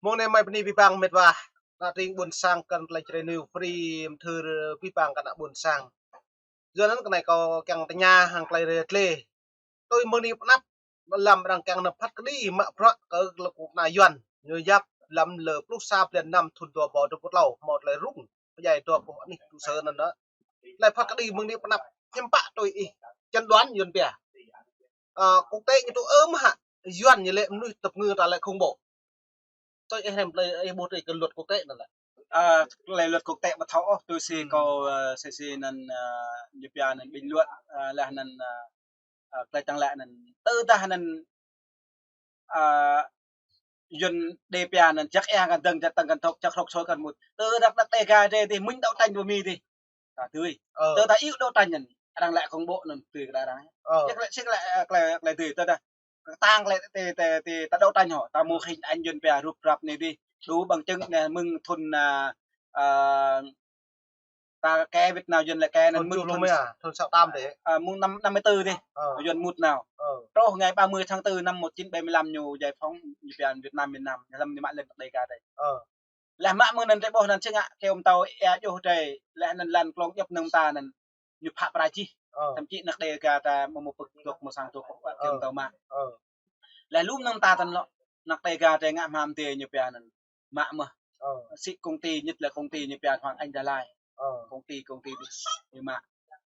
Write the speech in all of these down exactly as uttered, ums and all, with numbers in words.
Mông anai mơi bơni abih bang mĕt wa. Ană tring ƀuôn sang kơ tơlơi Jrai News free mơthưr abih bang kơ ană ƀuôn sang. Yua anŭn kơ anai kâo kiăng tơña hăng tơlơi rơtlê. Tui mơ̆ng anai pơ anăp, lăm arăng kiăng nao phat kơđi mă bruă kơ lŏk kơna Yuan. Ñu yap lăm lơ pluh sa blan năm thŭn dua rơbâo dua pluh klâo, hmâo tơlơi rŭng pơdjai dua pluh anih trụ sở anŭn. Tơlơi phat kơđi mơ̆ng anai pơ anăp, hiư̆m pă tui ih chăn đoán Yuan pia. Ơ, quốc tế ñu tŭ ơ mơ̆ hă, Yuan ñu lĕ mơnuih tơpơngư ta lĕ khủng bố. Tui ih hrăm tơlơi ih ƀuh tui kơ luật quốc tế anŭn lĕ. Ơ, tơlơi luật quốc tế ƀu thâo ôh, tui si kâo, ơ, si si anŭn, ơ, ñu pia anŭn bình luận, ơ, laih anŭn, ơ, ơ, tơlơi tăng lĕ anŭn. Tơdah anŭn, ơ, Yuan đe pia anŭn, jak ia kăn dơ̆ng, jak tăng kăn thŏk, jak hrŏk sôi kăn mŭt. Tơdah anăk Đêga adih, adih, mĭn đấu tranh ƀơi Mi adih. Ta tui. Ơ. Tơdah iâu đấu tranh anŭn, arăng lĕ khủng bố anŭn tui kơ arăng. Ơ. Sĭt lĕ, sĭt lĕ, ơ, tơlơi, tơlơi tui, tơdah. Kơ tang lĕ tê, tê, tê, ta đấu tranh hŏ, ta mơ̆ khĭn anh Yuan pia rup rap anai adih. Đủ bằng chứng anai mơ̆ng thŭn, ơ, ơ, ta kơ Việt Nam Yuan lĕ kơ anŭn mơ̆ng thŭn, thŭn sáu tám adih. Ơ, mơ̆ng năm, năm mươi tư adih. Ơ. Yuan mŭt nao. Ơ. Truh ngày ba mươi tháng tư năm một chín bảy mươi lăm ñu giải phóng ñu pia Việt Nam miền Nam, lăm ñu mă lĕ anăk Đêga adih. Ơ. Laih mă mơ̆ng anŭn drơi ƀuh anŭn čơngă kơ ôm tâo ia djuh drơi, laih anŭn lăn klông djŏp anŭn ta anŭn ñu phă pơrai čih. Ơ. Thậm chí anăk Đêga ta mơ̆ mơ̆ pơk dŏ mơ̆ sang dŏ pơk pơk kơ ôm tâo mă. Ơ. Laih lŭm anŭn ta tăn lŏ, anăk Đêga drơi ngă hmam adih ñu pia anŭn mă mơ̆. Ơ. Sĭ công ty, nhất là công ty ñu pia Hoàng Anh Gia Lai. Ơ. Công ty, công ty adih ñu mă.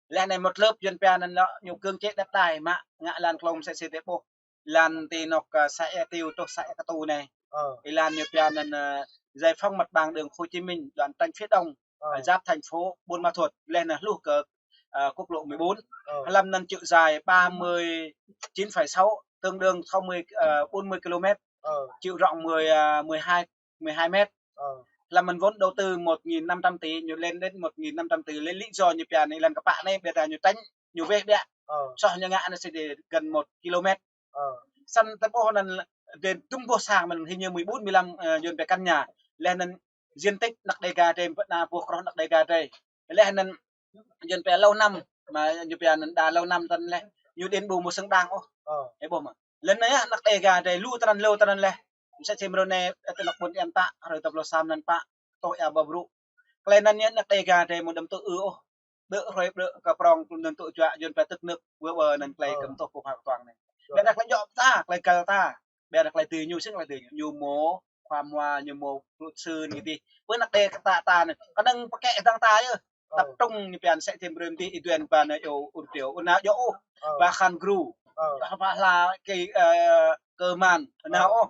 Laih anai một lớp Yuan pia anŭn lŏ, ñu cưỡng chế đất đai mă, ngă lăn klông sĕ sĕ tê ƀuh. Lăn ti anŏk, ơ, xã Ea Tiêu truh xã Ea Katu anai. Ơ. Ih lăn ñu pia anŭn, ơ, giải phóng mặt bằng đường Hồ Chí Minh, đoạn tránh phía đông, ơ, giáp thành phố Buôn Ma Thuột, laih anŭn hluh kơ, ơ, quốc lộ mười bốn. Ơ. Lăm anŭn chiều dài ba mươi chín phẩy sáu, tương đương sáu mươi, ơ, bốn mươi ki-lô-met. Ơ. Chiều rộng mười, ơ, mười hai, mười hai mét. Ơ. Lăm anŭn vốn đầu tư một nghìn năm trăm tỷ, ñu lên đến một nghìn năm trăm tỷ, lấy lý do ñu pia anai lăn kơpă anai, ƀiădah ñu tránh, ñu weh ƀiă. Ơ. Soh ñu ngă anai sĭt gần một ki-lô-met. Ơ. Săn tơƀuh anŭn đe dŭm boh sang mơ̆n hình như mười bốn, mười lăm, ơ, Yuan pia căn nhà. Laih anŭn diện tích anăk Đêga adih, pơ anăp boh kroh anăk Đêga adih. Laih anŭn Yuan pia lâu năm, mă ñu pia anŭn đa lâu năm tăn laih. Ñu đen ƀu mơ̆ xứng đáng ôh. Ơ. Ih ƀuh mơ̆. Lăn anai anăk Đêga adih, lu tơnăn, lu tơnăn laih. Msĕ si mrô anai, ơ, tơ anăk ƀôn em tă, hrơi tơpluh sa mlan pă, tŏ ia ƀă brŭ. Tơlơi anŭn ñu anăk Đêga adih mơ̆ đăm tŭ ư ôh. Đơ hrơi đơ kơ prong, tŭ anŭn tŭ juă, Yuan pia tơk nơk, wơ wơ anŭn tơlơi kơm tŏ pơpha kơtuang anai. Ƀiădah tơlơi djŏ ta, tơlơi găl ta. Ƀiădah tơlơi tui ñu, sĭt tơlơi tui ñu. Ñu mơ̆ khua mua, ñu mơ̆ luật sư anai adih. Pơ anăk Đêga ta, ta anai. Kơnơ̆ng pơkĕ dang ta yơh. Ơ. Tập trung ñu pia sĕ tơm brơi adih Ih Yuan ba nao yua ur triu, ur nao yua ôh. Ơ. Ba khăn gru. Ơ. Ba hla kơ, ơ, kơ man. Ơ. Nao ôh.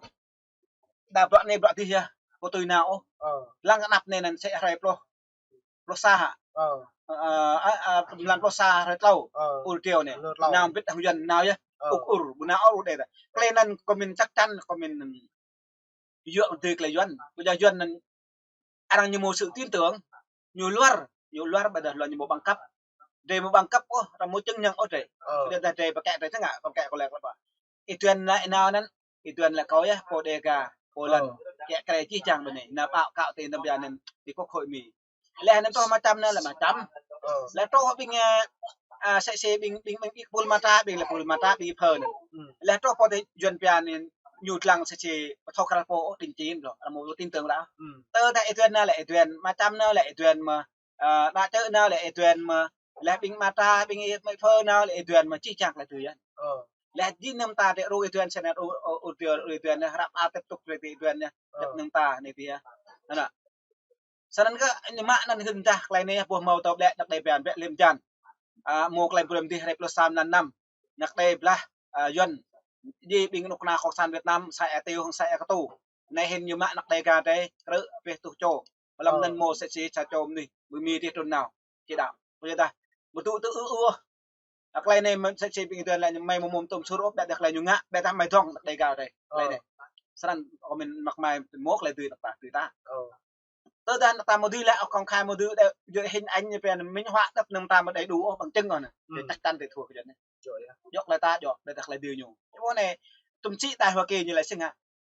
Đa bruă anai bruă adih yơh. Kơ tui nao ôh. Ơ. Lăng kơ anăp anai anŭn sĕ hrơi pluh, pluh sa hă. Ơ. Ơ, ơ, ơ, mlan pluh sa hrơi tlâo. Ơ. Ur triu anai. Ur tlâo. Nao bĭt hăng Yuan nao yơh. Ơ. Ur, ur, ƀu nao ôh ur đe ta. Tơlơi anŭn kơ mĭn chắc chắn, kơ mĭn yua tui tơlơi Yuan. Ƀiădah Yuan anŭn arăng ñu mơ̆ sự tin tưởng. Ñu luar, ñu luar ƀiădah luar ñu mơ̆ bằng cấp. Drơi mơ̆ bằng cấp ôh, arăng mơ̆ chứng nhận ôh drơi. Ơ. Ƀiădah drơi pơkĕ drơi tơngă, pơkĕ kơ lĕ kơ lĕ. Ih Yuan lĕ nao anŭn, Ih Yuan lĕ kâo yơh, pô Đêga, pô lăn. Ơ. Kĕ kre čih čang ƀơi anai, nao pao kơ tơlơi tơm pia anŭn, ti quốc hội Mi. Laih anŭn truh mă čăm anŭn lĕ mă čăm. Ơ. Laih truh ƀing, ơ, a, sĕ sĕ ƀing, ƀing, ƀing ih pul mata, ƀing lĕ pul mata, ƀing ih phơ anŭn. Laih truh pô tơ Yuan pia anŭn ñu lăng sĕ sĕ pơthâo krăl pô ôh, tin či ôh, arăng mơ̆ tin tưởng ôh. Tơdah Ih Yuan nao lĕ Ih Yuan, mă čăm nao lĕ Ih Yuan mơ̆, ơ, đa čơ nao lĕ Ih Yuan mơ̆, laih ƀing mata, ƀing ih mă phơ nao lĕ Ih Yuan mơ̆ čih čang tơlơi tui yơh. Ơ. Laih djơ̆ anŭn ta tơ ru Ih Yuan sĕ nao ru, ru, ru Ih Yuan, hrăp a tiếp tục ru Ih Yuan yơh. Ơ. Djơ̆ anŭn ta anai tui yơh. Anŭn. Săn anŭn kơ ñu mă anŭn hưn dah tơlơi anai boh hmâo tơlơi ƀlĕ anăk Đê pia ƀlĕ lĕm jan. A, mơ̆ tơlơi brơi mơ̆ adih hrơi pluh sa mlan năm. Anăk Đê blah, a, Yuan. Djơ̆ ƀing anŏ kơna cộng sản Việt Nam, xã Ea Tiêu hăng xã Ea Katu. Anai hĭn ñu mă anăk Đêga adih, krư̆ pĕ tuh čô. Mlam anŭn mơ̆ sĕ sĕ sa čô mơnuih, ƀu Mi adih trŭn nao. Či đam. Ƀiădah, ƀu tŭ tŭ ư ư ôh. Tơlơi anai mơ̆ sĕ sĕ ƀing Ih Yuan lĕ ñu mơi mơ̆ mơ̆ tŭm sur ôh, ƀiădah tơlơi ñu ngă, ƀiădah mơi dŏng anăk Đêga adih. Tơlơi anai. Srăng kơ mĭn măk mai mơ̆ tơlơi tui anăk ta, tui ta. Tơdah anăk ta mơ̆ dưi lĕ, ôh kông khai mơ̆ dưi đe, yua hĭn anh ñu pia anŭn minh họa đăp anŭn ta mơ̆ đầy đủ ôh, bằng chứng ôh anŭn. Tui chắc chắn tui thua kơ Yuan anai. Djơ̆ yơh. Djơ̆ tơlơi ta djơ̆, ƀiădah tơlơi dưi ñu. Yua anai, tŭm sĭ ta Hoa Kỳ ñu lĕ sĭt hă.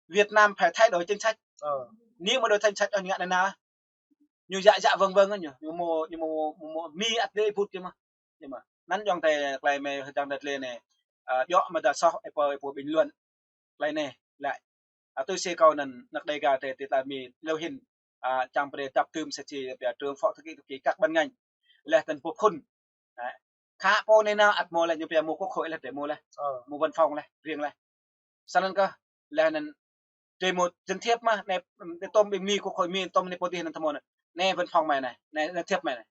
Việt Nam phải thay đổi chính sách. Ơ. Anai mơ̆ đổi chính sách ôh ñu ngă anŭn nao. Ñu djă djă vâng vâng ñu, ñu mơ̆, ñu mơ̆, mơ̆, mơ̆ Mi ăt dêh ƀut či mơ̆. Či mơ̆. Anŭn yơh tơlơi, tơlơi mơi hơjăng tơlơi anai. Ơ, djơ̆ mơ̆ dah soh, ih pô, ih pô bình luận. Tơlơi anai, lĕ. A, tui si kâo anŭn, anăk Đêga tơ, tơ tla Mi, lu hin, a, čang brơi dăp tơm sa či, pia trưởng phó thư ký, thư ký các ban ngành. Leh tơ̆n pô phŭn. A, khă pô anai nao ăt mơ̆ leh, ñu pia mơ̆ quốc hội leh, tơ mơ̆ leh. Mơ̆ văn phòng leh, riêng leh. Sănăn kơ, leh anŭn, tơ mơ̆ dân thiệp mă, anai, anai tơm ƀing Mi quốc hội Mi, tơm anai pô dih anŭn tơ mơ̆ anai. Anai văn phòng mơi anai, anai, anai thiệp mơi anai.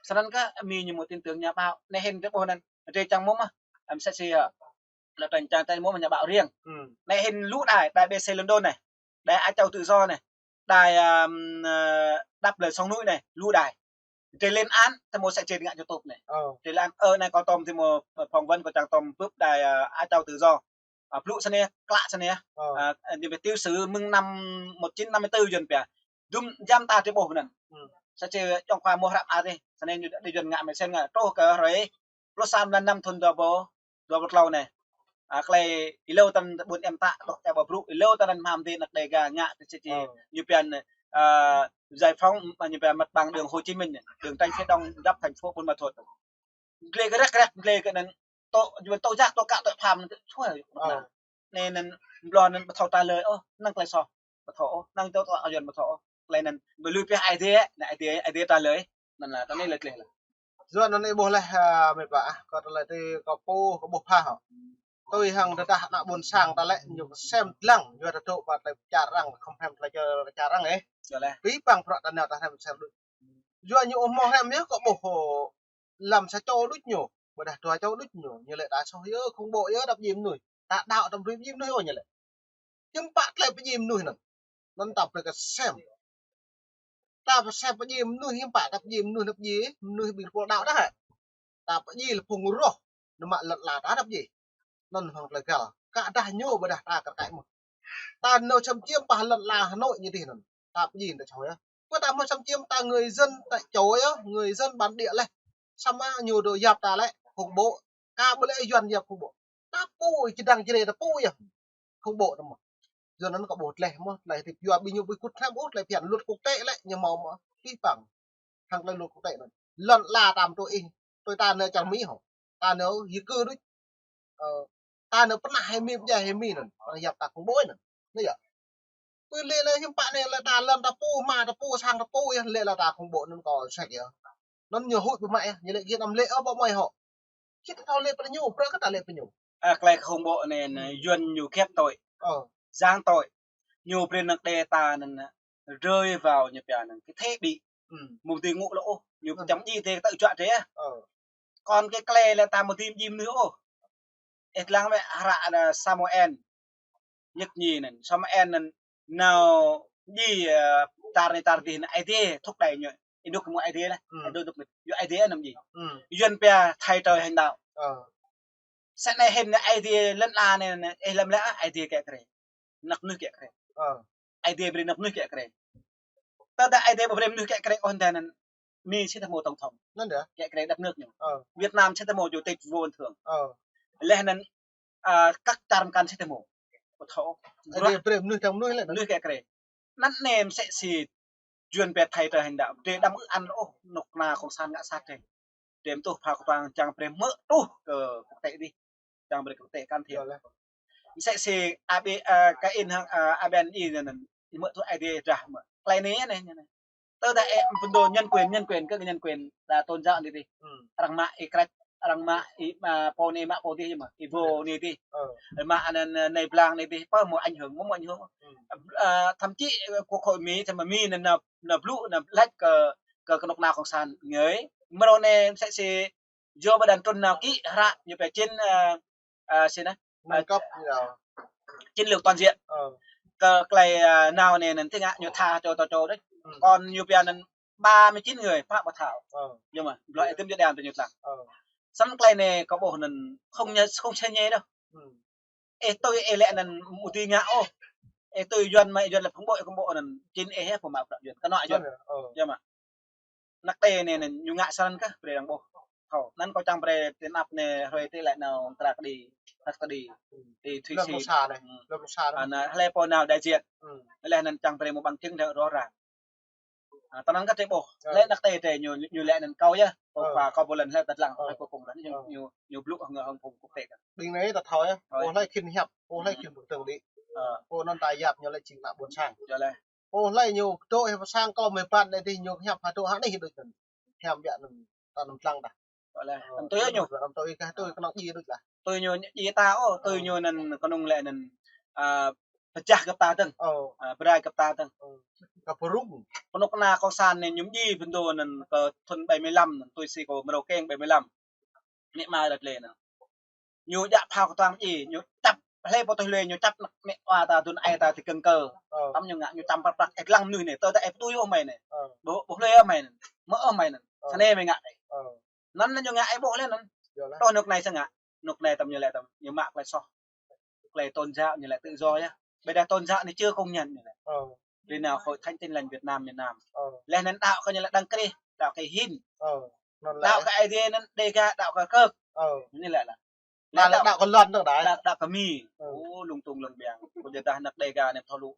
Sănăn kơ Mi ñu mơ̆ tin tưởng nhà báo, anai hin tơ ƀuh anŭn, tơ čang mơ̆ mă, ăm sa či, a, lĕ tơ̆n čang tơ mơ̆ mă nhà báo riêng. Anai hin lu đài, đài B B C London anai, đài Á Châu Tự Do anai, đài, ăm, ơ, Đáp Lời Sông Núi anai, lu đài. Tơ lên án, tơ mơ̆ sa či ngă YouTube anai. Tơ lên án, ơ, anai kâo tơm tơ mơ̆, ơ, phỏng vấn kâo čang tơm bưp đài, ơ, Á Châu Tự Do. A, blŭ sa anai, klă sa anai. A, ñu pia tiểu sử mơ̆ng năm một chín năm mươi tư Yuan pia. Dŭm jăm ta tơ ƀuh anŭn. Sa či čong khua mơ̆ hrăp a tơ. Sa anai ñu đĭ Yuan ngă mơ̆ sen ngă truh kơ hrơi pluh sa mlan năm thŭn dua rơbâo, dua rơbâo klâo anai. A, klei ih lu tơ̆n ƀuôn em tă, truh čar ƀu brŭ, ih lu tơ̆n hmâo dih anăk Đêga ngă tơ sa či. Ñu pia, a, giải phóng, ñu pia mặt bằng đường Hồ Chí Minh, đường tránh phía đông giáp thành phố Buôn Ma Thuột. Gleh kơ rek rek, gleh kơ anŭn, tŏ, juăt tŏ jak, tŏ kă, tŏ pham, anŭn tơ, čuai. Anai anŭn, ƀlŏr anŭn ƀu thâo trả lời ôh, năng klei soh. Ƀu thâo ôh, năng tŏ tŏ Yuan ƀu thâo ôh. Klei anŭn, ƀu lui pia Aê Diê, anai Aê Diê, Aê Diê trả lời. Anŭn lah, tơ anai lĕ gleh lah. Yuan anŭn ih ƀuh leh, a, mĕt wa, a, kâo trả lời tơ kâo pô, kâo ƀuh pha hŏ. Tui hăng tơdah ană ƀôn sang ta lĕ, ñu sem lăng, yua ta dŏ ƀă tơlơi čar arăng, khŏm hrăm tơlơi čar arăng, ơ. Yua leh. Pĭ păng prăk ta nao ta hrăm sem đôč. Yua ñu ƀu hmâo hrăm yơh, kâo ƀuh hŏ. Lăm sa čô đôč ñu, ƀôdah dua čô đôč ñu, ñu lĕ ta soh yơh, khủng bố yơh, đăp djai mơnuih. Ta đaŏ ta brơi djai mơnuih ôh ñu lĕ. Hiư̆m pă tơlơi pơdjai mơnuih anŭn. Anŭn ta brơi kơ sem. Ta pơsem pơdjai mơnuih, hiư̆m pă ta pơdjai mơnuih, ta pơdjai mơnuih ƀing pô đaŏ đah. Ta pơdjai lĕ phung roh, nao mă lŏn ala ta ta pơdjai. Anŭn hăng tơlơi găl. Kơ đah ñu ƀôdah ta kơ kaĭ mơ̆n. Ta nao xâm chiếm pă lŏn ala Hà Nội ñu dih anŭn. Ta pơdjai ta čô yơh. Kơ ta mơ̆ xâm chiếm ta người dân tại chỗ yơh, người dân bản địa leh. Samơ̆ ñu dŏ yap ta lĕ, khủng bố. Kơ ƀu lĕ Yuan yap khủng bố. Ta pô, čơdăng čơrê ta pô yơh. Khủng bố ta mơ̆. Yuan anŭn kâo ƀuh tơlơi mơ̆, tơlơi tip yua ƀing ñu ƀu kŭt hrăm ôh, tơlơi phiăn luật quốc tế lĕ, ñu hmâo mơ̆. Pĭ păng. Hăng tơlơi luật quốc tế anŭn. Lŏn ala tam tui ih, tui ta nao čar Mi hŏ. Ta nao di cư đôč. Ơ, ta nao pơnah hĭ Mi, pơdjai hĭ Mi anŭn. Arăng yap ta khủng bố anŭn. Anai yơh. Pơ lĕ lĕ hiư̆m pă anai lĕ ta lŏn ta pô, hmua ta pô, sang ta pô yơh, lĕ lĕ ta khủng bố anŭn kâo sek yơh. Anŭn ñu huĭ pơmă yơh, ñu lĕ git năm lĕ, ơ, ƀu mơi hŏ. Sĭt thâo lĕ pơ ñu, prăk kơ ta lĕ pơ ñu. A, klei khủng bố anai, anai, Yuan ñu ghép tội, giang tội. Ñu brơi anăk Đê ta anŭn, rơi vào ñu pia anŭn, cái thế bị. Mơ̆ dih ngŏ lĕ ôh, ñu čăm djai tơ tơ̆ juă tơ. Kơ anŭn kơ klei lĕ ta mơ̆ dih djai mơnuih ôh. Ih lăng wơ̆t hră anŭn Samuel. Nhất Nhi anŭn, Samuel anŭn nao djai, ơ, čar anai čar dih anŭn Aê Diê thúc đẩy ñu. Ih dŏ kơ mơ̆ Aê Diê lah. Ih dŏ dŏ yua Aê Diê anŭn djai. Yuan pia thay trời hành đạo. Sa anai hin anŭn Aê Diê lŏn ala anai, anai, ih lăm lĕ, a, Aê Diê kiă kriê. Anăk mơnuih kiă kriê. Aê Diê brơi anăk mơnuih kiă kriê. Tơdah Aê Diê ƀu brơi mơnuih kiă kriê ôh tơ anŭn Mi sĭt tơ mơ̆ tổng thống. Anŭn yơh. Kiă kriê đất nước ñu. Việt Nam sĭt tơ mơ̆ chủ tịch Võ Văn Thưởng. Leh anŭn, a, kăk čar mơkăn sĭt tơ mơ̆. Ƀu thâo. Aê Diê brơi mơnuih tơ̆ng mơnuih lĕ. Mơnuih kiă kriê. Anŭn anai mơsĕ si Yuan pia thay trời hành đạo. Drei đăm ư ăn ôh, anôk kơna cộng sản ngă sat drei. Drei mơ̆ tuh pha kơtuang čang brơi mơ̆ truh kơ quốc tế dih. Čang brơi quốc tế can thiệp. Mơsĕ si A B, a, Kain hăng, a, A B N I anŭn, anŭn. Mơ̆ tuh Aê Diê drah mơ̆. Klei anai, anai, anai. Tơdah ih pơdŏ nhân quyền, nhân quyền, kơ nhân quyền đa tôn giáo anai dih. Arăng mă ih krăč, arăng mă ih, a, pô anai mă pô dih mơ̆. Ih vô anai dih. Mă anai, anai, anai blang anai dih. Pơ mơ̆ ảnh hưởng, mơ̆ mơ̆ ảnh hưởng. A, thậm chí, ơ, quốc hội Mi, thăm Mi anŭn nao, nao blŭ, nao laĭ kơ, kơ, kơ anôk kơna cộng sản ngơi. Mrô anai mơsĕ si Joe Biden trŭn nao ký hră ñu pia chiến, ơ, ơ, si anai. Nâng cấp, ơ, chiến lược toàn diện. Kơ klei, ơ, nao anai anŭn tơngă ñu tha čô tơ čô đôč. Kơ anŭn ñu pia anŭn ba mươi chín người, pă ƀu thâo. Yơh mơ̆, blŏ ih tơm jơ̆ đen tơ ñu tlang. Samơ̆ klei anai kâo ƀuh anŭn không nhẹ, không xem nhẹ đâu. Ih tui ih lĕ anŭn mơ̆ dih ngă ôh. Ih tui Yuan mơ̆, Yuan lĕ khủng bố, khủng bố anŭn, chính ih pơmă prăk Yuan. Kơ anŭn Yuan. Yơh mơ̆. Anăk Đê anai, anai, ñu ngă sơnăn kơ, brơi arăng ƀuh. Thâo, anŭn kâo čang brơi tơnap anai, hrơi tơ lĕ nao tragedi, tragedi. Tơ Thụy Sĩ. Lŏn Sa anai. Lŏn Sa anai. Anŭn, hlơi pô nao đại diện. Leh anŭn čang brơi mơ̆ bằng chứng rõ ràng. A, tơ anŭn kơ drei ƀuh. Leh anăk Đê drei ñu, ñu lĕ anŭn kâo yơh. Kâo pha kâo ƀu lŏn hlơi tơdlăng, hlơi kâo kông lŏn ñu, ñu, ñu blŭ hăng hăng phung quốc tế kơ. Ƀing anai ta thâo yơh. Ƀuh hlơi khĭn hiăp, ƀuh hlơi khĭn pơkơtơ̆ng đĭ. Ơ. Pô anŭn ta yap ñu lĕ jing ană ƀôn sang. Yơh lĕ. Pô hlơi ñu dŏ hĭ pơ sang kơ mơ̆ ƀan lĕ dih ñu hiăp hơdŏ hă anai dih đôč anŭn. Hiăp biă anŭn ta anŭn lăng dah. Yơh lĕ. Ơ, anŭn tui ñu. Anŭn tui kah tui kơnơ̆ng djai đôč lah. Tui ñu djai ta ôh, tui ñu anŭn kơnơ̆ng lĕ anŭn, ơ, pơčah gơ̆p ta dơ̆ng. Ơ. Ơ, brai gơ̆p ta dơ̆ng. Ơ. Kơ pơrŭng. Pơnuk kơna kông san anai ñu djai pơdô anŭn kơ thun bảy mươi lăm anŭn tui si kơ mrô keng bảy mươi lăm. Anai mă rơ̆t lĕ anŭn. Ñu djă phao kơtuang djai, ñu čăp, hlơi pô tui hlơi ñu čăp anăk mĕ wa ta, adun ai ta tơkeng kơ. Ơ. Tăm ñu ngă, ñu čăm prăk prăk, ĕh lăng mơnuih anai, tơ ta ĕh pơtui ôh mơi anai. Ơ. Ƀu, ƀu hlơi ôh mơi anai. Mơ̆ ôh mơi anai. Ơ. Snei mơi ngă anai. Ơ. Anŭn ñu ngă ĕh ƀuh lĕ anŭn. Yơh lah. Tơl anŭn anai sơngă. Anŭn anai tăm ñu lĕ tăm, ñu mă tơlơi soh. Tơlơi tôn giáo ñu lĕ tự do yơh. Ƀiădah tôn giáo anai chưa công nhận ñu lĕ. Ơ. Ri nao Hội Thánh Tin Lành Việt Nam miền Nam. Ơ. Lĕ anŭn đaŏ kơ ñu lĕ Đấng Christ, đaŏ kơ hin. Ơ. Anŭn lĕ. Đaŏ kơ Ơi Adai anŭn Dega, đaŏ kơ Kơk. Ơ. Anai lĕ lah. Lĕ đaŏ kơ lŏn dơ̆ng đai. Đaŏ, đaŏ kơ Mi. Ơ. Ô, lung tung lăng biang. Kơ yua dah anăk Dega anai thâo lu.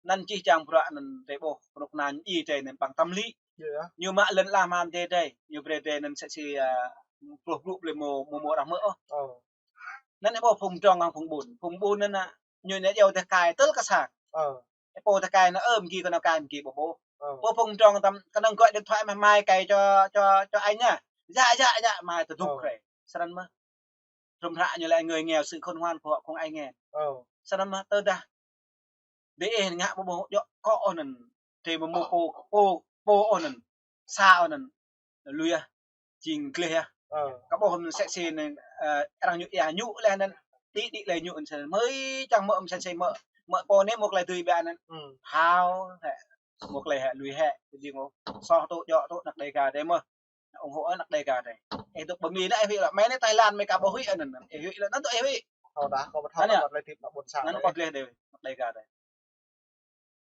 Anŭn čih čang bruă anŭn tơ ƀuh, pơnuk kơna djai tơ anai ƀăng tăm lĭ. Yơh. Ñu mă lŏn ala mơ̆n tơ tơ, ñu brơi tơ anŭn sĕ si, ơ, pluh blŭ blơi mơ̆, mơ̆ mơ̆ arăng hmư̆ ôh. Ơ. Anŭn ih ƀuh phung drŏng hăng phung ƀun. Phung ƀun anŭn ană, ñu ană iâu tơ kai tơl kơ sang. Ơ. Ih pô tơ kai anŭn, ơ, mơ̆ng ki kơ ană kai mơ̆ng ki ƀu ƀuh. Ơ. Pô phung drŏng tăm, kơnơ̆ng gọi điện thoại mă mai cài cho, cho, cho anh nhá. Dạ, dạ, dạ, mai tơdŭk rĕ. Snăn mơ̆. Hrŏm hră ñu lĕ người nghèo sự khôn ngoan của họ không ai nghe. Ơ. Snăn mơ̆ tơdah. Dih ih ngă ƀu ƀuh djŏ kơ ôh anŭn. Tơ mơ̆ mơ̆ pô, pô, pô ôh anŭn. Sa ôh anŭn. Lui ah. Jing gleh ah. Ơ. Kơ ƀuh anŭn sĕ si anŭn, ơ, arăng ñu ia ñu lĕ anŭn. Đĭ đĭ lĕ ñu anŭn sĕ. Mơi čang mơ̆ anŭn sĕ si mơ̆. Mơ̆ pô anai mơ̆ tơlơi dưi biă anŭn. Ơ. Hao hĕ. Mơ̆ tơlơi hĕ lui hĕ. Kơ jing ôh. Soh tŭ djŏ tŭ anăk Dega tơ mơ̆. Ủng hộ anăk Dega tơ. Ih dŏ pơ Mi anŭn ih huĭ lĕ. Mơi anai Thái Lan mơi ka ƀu huĭ anŭn. Ih huĭ lĕ anŭn tŭ ih huĭ. Thâo dah kơ ƀu thâo anŭn lĕ tip anăk ƀôn sang. Anŭn kơ gleh tơ anăk Dega tơ.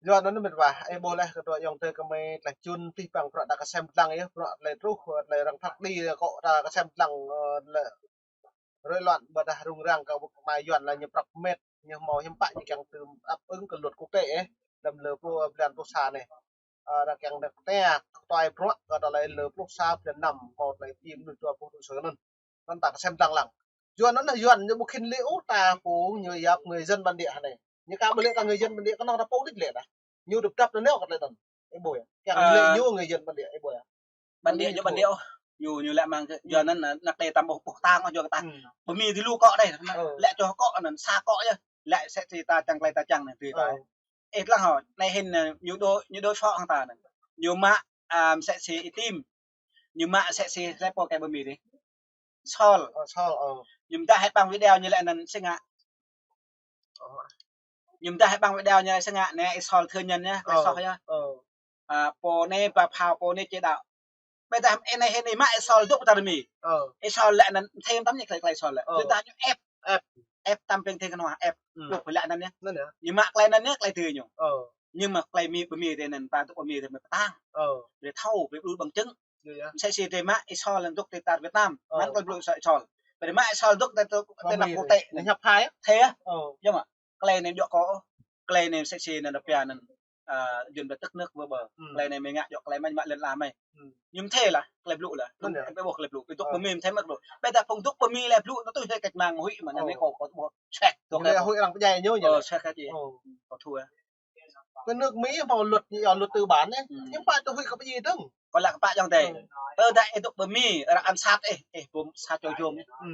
Yua anŭn mĕt wa, ih ƀuh lĕ kơ tơlơi ayŏng adơi gơmơi tơlơi čun tih păng bruă ta kơsem lăng yơh, bruă tơlơi truh, tơlơi arăng phat kơđi kơ ta kơsem lăng, ơ, lĕ rối loạn ƀôdah rŭng răng kơ ƀuh kơmơi Yuan lĕ ñu prăp mĕt, ñu hmâo hiư̆m pă ñu kiăng tơm đáp ứng kơ luật quốc tế ih, lăm lơ pluh, blan pluh sa anai. Ơ, arăng kiăng đơ̆k tơña, kơtuai bruă, kơ tơlơi lơ pluh sa blan năm, hmâo tơlơi tiêm mơnuih dua pluh tơlơi sơnăn. Anŭn ta kơsem lăng lăng. Yuan anŭn, Yuan ñu ƀu khĭn lĕ ôh ta pô ñu yap người dân bản địa hă anai. Ñu ka ƀu lĕ ta người dân bản địa kơnơ̆ng ta pô đĭ lĕ dah. Ñu dŏ dăp anŭn nao kơ tơlơi anŭn. Ih ƀuh yơh. Kiăng lĕ ñu người dân bản địa, ih ƀuh yơh. Bản địa ñu bản địa ôh. Ñu, ñu lĕ mơ̆ng kơ, Yuan anŭn, anăk đe tăm ƀuh, ƀuh tang ôh Yuan kơ ta. Ơ. Pơ Mi tơ lu kŏ đe. Ơ. Lĕ čô kŏ anŭn, sa kŏ yơh. Lĕ sĕ si ta čang tơlơi ta čang anai tui ta. Ơ. Ih lăng hŏ, anai hĭn, ơ, ñu dŏ, ñu dŏ soh hăng ta anŭn. Ñu mă, ơ, sĕ si itim. Ñu mă sĕ si hlơi pô kơ pơ Mi dih. Sol. Ơ, Sol, ơ. Ñu mơdah hĕ ƀăng video ñu lĕ anŭn sơngă. Ơ. Ñu mơdah hĕ ƀăng video ñu lĕ sơngă, anai ih Sol thơ nhân yơh, kơ soh yơh. Ơ. Ơ, pô anai ba phao pô anai či đaŏ. Ƀiădah anai hĭn ih mă ih Sol dŏ pơ Mi. Ơ. Ih Sol lĕ anŭn thêm tăm ñu tơlơi, tơlơi Sol lĕ. Ơ. Tơdah ñu ĕp. Ĕp. Ĕp tăm ping thê kơnua ĕp. Ơ. Dŏ pơ lĕ anŭn yơh. Anŭn yơh. Ñu mă tơlơi anŭn yơh tơlơi tui ñu. Ơ. Ñu mă tơlơi Mi pơ Mi tơ anŭn ta dŏ pơ Mi tơ mơ̆ pơtang. Ơ. Brơi thâo, brơi ƀu bằng chứng. Yơh, yơh. Msĕ si tơ mă ih Sol lĕ dŏ tơ tar Việt Nam. Ơ. Mơ̆n kơ blŭ Sol, Sol. Brơi mă ih Sol dŏ tơ, tơ, tơ anăp quốc tế. Ñu hiăp hai ah. Thê ah. Ơ. Yơh mơ̆. Tơlơi anai djŏ kơ ôh. Tơlơi anai msĕ si anŭn rơpia anŭn. Ơ, Yuan ƀu tức nước vỡ bờ. Ơ. Tơlơi anai mơi ngă djŏ tơlơi mơi mă lŏn ala mơi. Ơ. Ñu mơthê lah, tơlơi blŭ lah. Anŭn yơh. Ƀu ƀuh tơlơi blŭ. Ƀu dŏ pơ Mi mơthê mơ̆ blŭ. Ƀiădah phung dŏ pơ Mi lĕ blŭ, anŭn tui tơlơi cách mạng huĭ mơ̆ anŭn. Ơ. Anai kâo, kâo ƀuh. Sĕk. Dŏ anai huĭ arăng pơdjai ñu. Ơ, sĕk kơ či. Ơ. Kâo thua. Kơ nước Mỹ hmâo luật ñu, luật tư bản anai. Ơ. Hiư̆m pă tơ huĭ kơ pơdjai dơ̆ng. Kâo lăi kơ pă ayŏng adơi. Ơ. Tơdah ih dŏ pơ Mi, arăng ám sát ih, ih ƀu sa čô yôm. Ơ.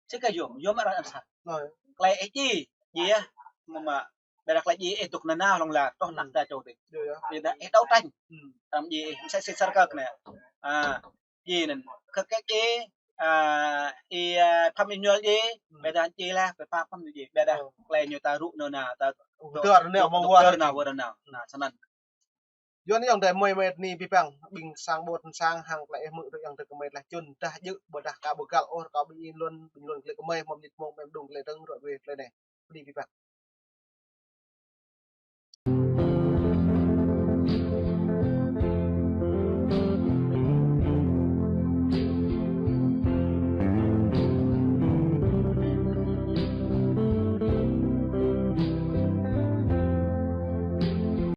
Sĭt kơ yôm, yôm arăng ám sát. Ơ. Tơlơi ih djai, djai ah. Mơ̆ mă, ƀiădah tơlơi djai ih dŏ nanao hlŏng lar, truh anăk ta čô tih. Yơh, yơh. Ƀiădah ih đấu tranh. Ơ. Tăm djai ih, msĕ si sar kơ anai. Ơ. Djai anŭn. Kơ kơ djai, ơ, ih, ơ, Phạm Minh Nhơn djai, ơ, ƀiădah djai lah, pơ Phạm Minh djai, ƀiădah, ơ, tơlơi ñu ta rŭ nao nao, ta, ơ, dŏ, dŏ, dŏ, dŏ nao, wơr nao, wơr nao. Ơ. Anŭn sơnăn. Yuan ayŏng adơi mơi mơi bơni abih bang, ƀing sang ƀôn sang hăng tơlơi ih hmư̆ tơ ayŏng adơi gơmơi tơlơi čun, dah djơ̆, ƀôdah ka ƀu găl ôh, ka ƀing ih lŏn, ƀing lŏn tơlơi gơmơi, mơ̆n mơnit mông, mơ̆n mơđung tơlơi dơ̆ng, rŏ wĕ tơlơi anai. Bơni abih bang.